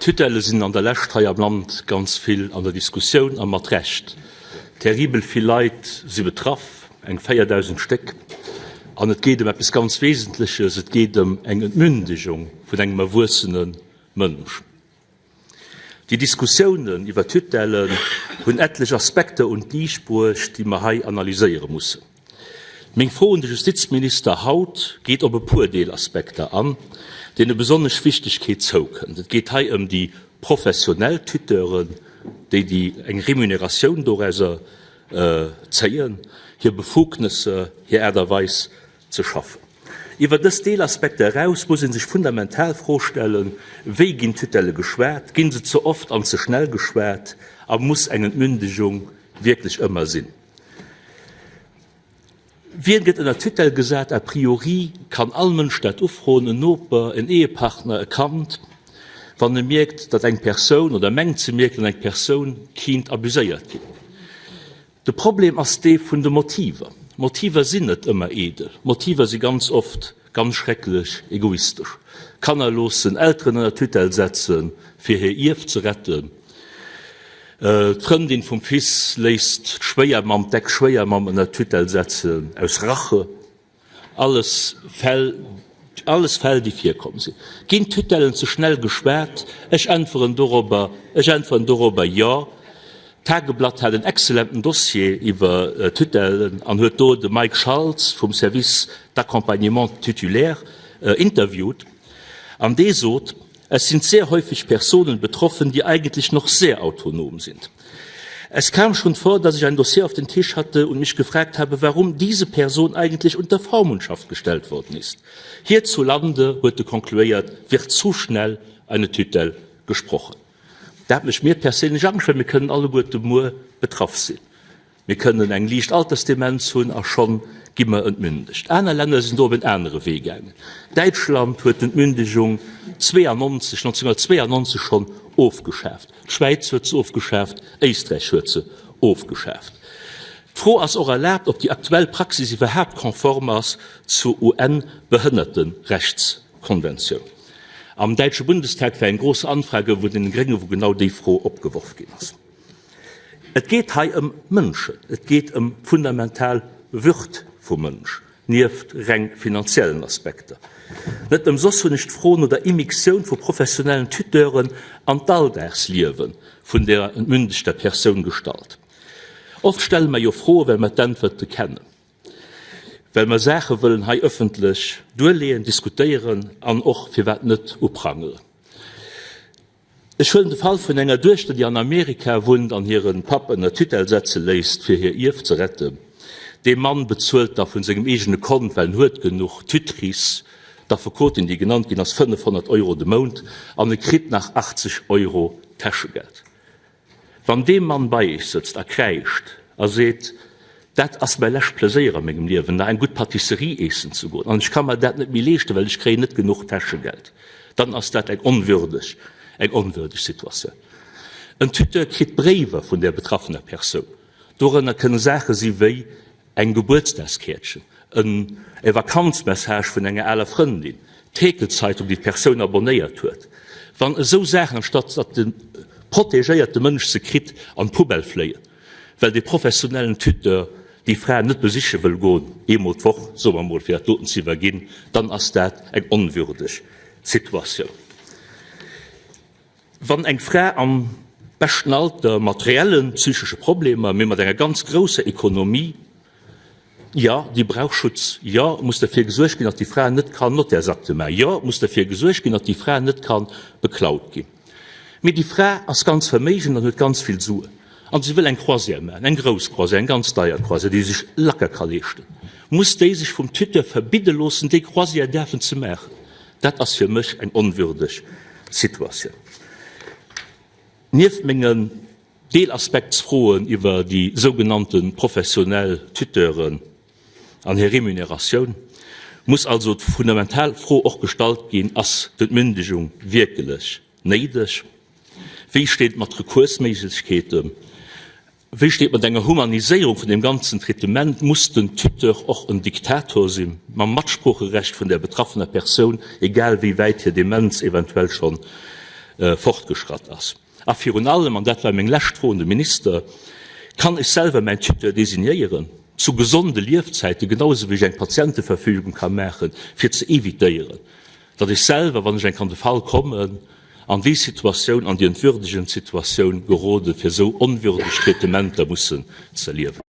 Tutelle sinn an der Lescht hei am Land ganz vill an der Diskussioun, a mat Recht. Terribel vill Leit si betraff, eng 4.000 Stéck. An et geet ëm eppes ganz Wesentleches, et geet ëm eng Entmündigung vun engem erwuessene Mënsch. Déi Diskussiounen iwwer d'Tutellen hunn etlech Aspekter un d'Liicht bruecht, déi mer hei analyséiere mussen. Meng Fro un de Justizminister haut geet op e puer Deelaspekter an, deene besonnesch Wichtegkeet zoukënnt. Et geet hei ëm déi professionell Tuteuren, déi déi eng Remuneratioun dorauser zéien, hir Befugnesser, hir Aart a Weis ze schaffen. Iwwer dës Deelaspekter eraus muss ee sech fundamental Fro stellen, Wéi ginn d'Tutelle geschwat? Ginn se ze oft an ze schnell geschwat? A muss eng Entmündegung wierklech ëmmer sinn? Wien gëtt ënner Tutelle gesat? A priori kann all Mënsch dat ufroen, en Noper, en Ehepartner, e Kand, wann e mierkt, datt eng Persoun, oder mengt ze mierken, datt eng Persoun kinnt abuséiert ginn. De Problem ass dee vun de Motiver. Motiver sinn net ëmmer edel. Motiver si ganz oft ganz schrecklech egoistesch. Kanner loossen Elteren ënner Tutelle setzen, fir hir Ierf ze retten. D'Frëndin vum Fils léisst d'Schwéiermamm, d'Ex-Schwéiermamm ënner Tutelle setzen, aus Rache. Alles Fäll, alles Fäll, déi virkomm sinn. Ginn d'Tutellen ze schnell geschwat? Ech äntweren dorobber, ech äntweren dorobber, Jo. D'Tageblatt hat en exzellenten Dossier iwwer Tutellen an huet do de Mike Schaltz vum Service d'accompagnement titulaire interviewt. An dee sot, Es sind sehr häufig Personen betroffen, die eigentlich noch sehr autonom sind. Es kam schon vor, dass ich ein Dossier auf den Tisch hatte und mich gefragt habe, warum diese Person eigentlich unter Vormundschaft gestellt worden ist. Hierzulande, huet e konkluéiert, wird zu schnell eine Tutelle gesprochen. Dat mécht mir perséinlech Angscht, well mir kënnen alleguerte muer betraff sinn. Mir kënnen eng liicht Altersdemenz hunn a schonn gi mer entmündegt. Aner Länner sinn do op en anere Wee gaangen. Däitschland huet d'Entmündegung 92, 1992 schonn ofgeschaaft. D'Schwäiz huet se ofgeschaaft, Éisträich huet se ofgeschaaft. D'Fro ass och erlaabt, ob déi aktuell Praxis iwwerhaapt konform ass zur UN-Behënnerterechtskonventioun. Am däitsche Bundestag war eng gross Anfrage vun den Grénge wou genau déi Fro opgeworf ginn ass. Et geet hei ëm Mënschen, et geet ëm d'fundamental Würd vum Mënsch, nieft reng finanziellen Aspekter. Net ëmsoss hunn ech d'Fro no der Immixtioun vu professionellen Tuteuren an d'Alldagsliewe vun der entmündegter Persoun gestallt. Oft stelle mer jo Froen, well mer d'Äntwerte kennen, well mer Saache wëllen hei ëffentlech duerleeën, diskutéieren an och, firwat net, uprangeren. Ech huelen de Fall vun enger Duechter, déi an Amerika wunnt an hire Papp ënner Tutelle setze léisst, fir hir Ierf ze retten. Dee Mann bezuelt da vun sengem eegene Kont, well en huet genuch, d'Tutrice, d'Affekotin, déi genannt ginn ass, 500 Euro de Mount an e kritt nach 80 Euro Täschegeld. Wann dee Mann bei Iech sëtzt a kräischt a seet, Dat ass mäi lescht Pleséier a mengem Liewen, nach eng gutt Pâtisserie eessen ze goen, an ech ka mer dat net méi leeschten, well ech kréien net genuch Täschegeld, dann ass dat eng onwürdeg, eng onwürdeg Situatioun. En Tuteur kritt Bréiwer vun där betraffener Persoun. Dorënner kënne Saache si wéi Eng Gebuertsdagskäertchen, en e Vakanzmessage vun enger aler Frëndin, d'Heekelzeitung, déi d'Persoun abonnéiert huet. Wann esou Saachen, anstatt datt de protegéierte Mënsch se kritt, an d'Poubelle fléien, well dee professionellen Tuteur déi Fra net besiche wëll goen, eemol d'Woch, soe mer emol, fir dat doten ze iwwerginn, dann ass dat eng onwürdeg Situatioun. Wann eng Fra am beschten Alter mat reellen psychesche Problemer, mee mat enger ganz grousser Ekonomie, jo, déi brauch Schutz, jo, et muss derfir gesuergt ginn, datt déi Fra net kann Nottärsakte maachen, jo, et muss derfir gesuergt ginn, datt déi Fra net kann beklaut ginn. Mee déi Fra ass ganz verméigend an huet ganz vill Suen an si wëll eng Croisière maachen, eng grouss Croisière, eng ganz deier Croisière, déi se sech lacker ka leeschten. Muss déi sech vum Tuteur verbidde loossen, déi Croisière däerfen ze maachen? Dat ass fir mech eng onwürdeg Situatioun. Nieft mengen Deelaspektsfroen iwwer déi sougenannte professionell Tuteuren an hir Remuneratioun muss also d'fundamental Fro och gestallt ginn, Ass d'Entmündigung wierkelech néideg? Wéi steet et mat Rekursméiglechkeeten? Wéi steet et mat enger Humaniséierung vun deem ganzen Traitement? Muss den Tuteur och en Diktator sinn, mam Matsproocherecht vun der betraffener Persoun, egal wéi wäit hir Demenz eventuell schonn. fortgeschratt ass. A virun allem, an dat war meng lescht Fro un de Minister, Kann ech selwer mäin Tuteur designéieren, zu gesonde Liefzäiten, genau esou wéi ech eng Patienteverfügung ka maachen, fir ze evitéieren, datt ech selwer, wann ech eng Kéier an de Fall kommen, an déi Situatioun, an déi entwürdegend Situatioun gerode fir esou onwürdeg Traitementer mussen ze erliewen?